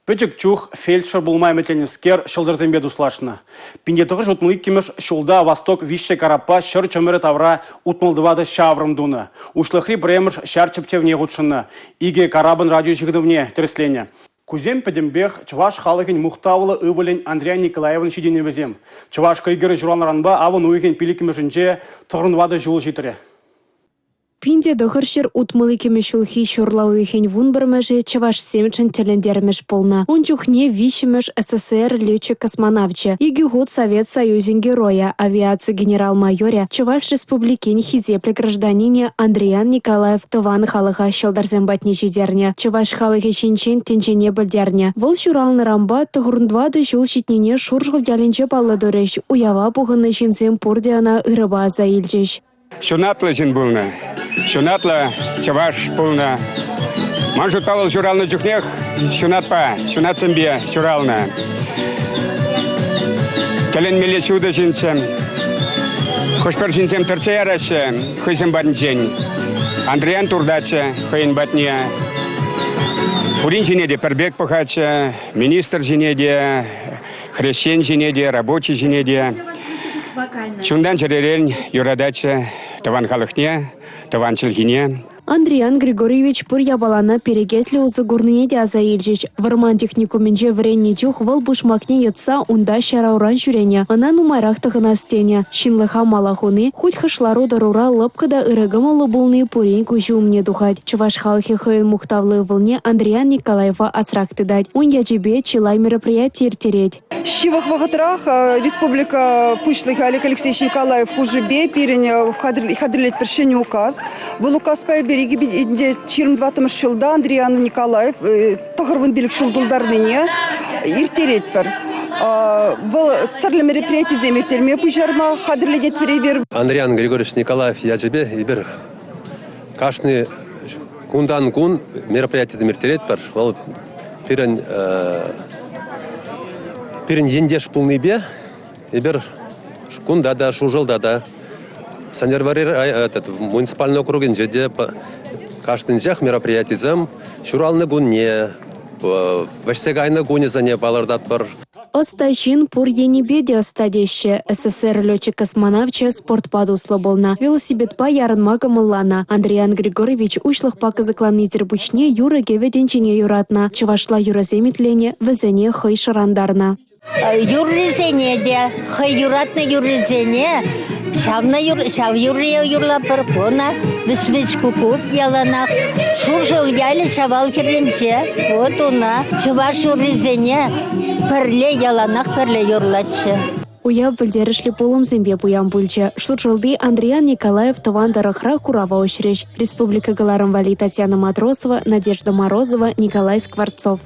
Пӗчӗк чух фельдшер пулма ӗмӗтленнӗскер ҫӑлтӑрсемпе туслашнӑ. 1962-мӗш ҫулта «Восток 3» караппа ҫӗр чӑмӑрӗ тавра 64 ҫаврӑм тунӑ. Уҫлӑхри пӗрремӗш ҫар тӗпчевне хутшӑннӑ. Икӗ карапӑн радиоҫыхӑнӑвне тӗрӗсленӗ. Кусем пӗтӗмпех чӑваш халӑхӗн мухтавлӑ ывӑлӗн Андриян Николаевӑн ҫитӗнӗвӗсем. Чӑваш кӑйкӑрӗ ҫуралнӑранпа авӑн уйӑхӗн пиллӗкмӗшӗнче 94 ҫул ҫитрӗ. 1962 ҫулхи ҫурла уйӑхӗн 11-мӗшӗ чӑвашсемшӗн тӗлӗнтермӗш пулнӑ. Ун чухне виҫҫӗмӗш СССР летчик-космонавчӗ, икӗ хут Совет Союзӗн Геройӗ, авиаци генерал-майорӗ, Чӑваш Республикин хисеплӗ гражданинӗ Андриян Николаев тӑван халӑха ҫӑлтӑрсем патне ҫитернӗ, чӑваш халӑхӗ ҫинчен тӗнчене пӗлтернӗ. Вӑл ҫуралнӑранпа 94 ҫул ҫитнине Шуршӑл ялӗнче паллӑ турӗҫ. Уява пухӑннӑ ҫынсем пурте ӑна ырӑпа аса илчӗҫ. Ҫунатлӑ ҫын пулнӑ. Ҫунатлӑ чӑваш пулнӑ. Ман шутпа вӑл ҫуралнӑ чухнех ҫунатпа, ҫунатсемпе ҫуралнӑ. Тӗлӗнмелле ҫутӑ ҫынччӗ. Хӑш-пӗр ҫынсем тӗртсе яраҫҫӗ хӑйсем патӗнчен. Андриян туртатчӗ хӑйӗн патне. Пурин ҫине те пӗр пек пӑхатчӗ, министр ҫине те, хресчен ҫине те, рабочи ҫине те чунтан-чӗререн юрататчӗ тӑван халӑхне, тӑван чӗлхине. Андриян Григорьевич пур япалана перекетлӗ усӑ курнине те аса илчӗҫ. Вӑрман техникумӗнче вӗреннӗ чух вӑл пушмакне йӑтса унта ҫара уран ҫӳренӗ, ӑна нумайрах тӑхӑнас тенӗ. Ҫынлӑха мала хуни, хуть хӑш лару-тӑрура лӑпкӑ та ырӑ кӑмӑллӑ пулни пурин куҫӗ умне тухать. Чӑваш халӑхӗ хӑйӗн мухтавлӑ ывӑлне Андриян Николаева асрах тытать. Ун ячӗпе чылай мероприяти ирттерет. Ҫывӑх вӑхӑтрах республика Пуҫлӑхӗ Олег Алексеевич Николаев хушӑпе пирӗн хатӗрлетпӗр ҫӗнӗ указ. Вӑл указпа эпир 2024 ҫулта Андриян Николаев 95 ҫул тултарнине ирттеретпӗр. Вӑл тӗрлӗ мероприятисем ирттерме пуҫарма хатӗрленетпӗр эпир. Андриян Григорьевич Николаев ячӗпе эпир кашни кунтан кун мероприятисем ирттеретпӗр. Вӑл пирӗн пирӗн ентеш пулнипе эпир кунта та, Шуршӑлта та, Сӗнтӗрвӑрри муниципальный округӗнче те кашнинчех мероприятисем ҫуралнӑ кунне, вӗҫсе кайнӑ кунӗсене палӑртатпӑр. Ӑста ҫын пур енӗпе те ӑста теҫҫӗ. СССР летчик-космонавчӗ спортпа туслӑ пулнӑ, велосипедпа ярӑнма кӑмӑлланӑ. Андриян Григорьевич уҫлӑхпа кӑсӑкланнисӗр пуҫне юрӑ-кӗвӗ тӗнчине юратнӑ, чӑвашла юрӑсем итленӗ, вӗсене хӑй шӑрантарнӑ. Юррисене те, хӑй юратнӑ юррисене ҫавна ҫав юррие юрлатпӑр. Кона вӗҫ-вӗҫ куккук яланах. Шуршӑл ялӗ Ҫавал хӗрринче. Вот уна чӑваш юррисене пӗрле яланах пӗрле юрлатчӗ. Уяв пӗлтерӗшлӗ пулӑмсемпе пуян пулчӗ. Шуршӑлти Андриян Николаев тӑван тӑрӑхра курава уҫрӗҫ. Республика кӑларӑм валли Татьяна Матросова, Надежда Морозова, Николай Скворцов.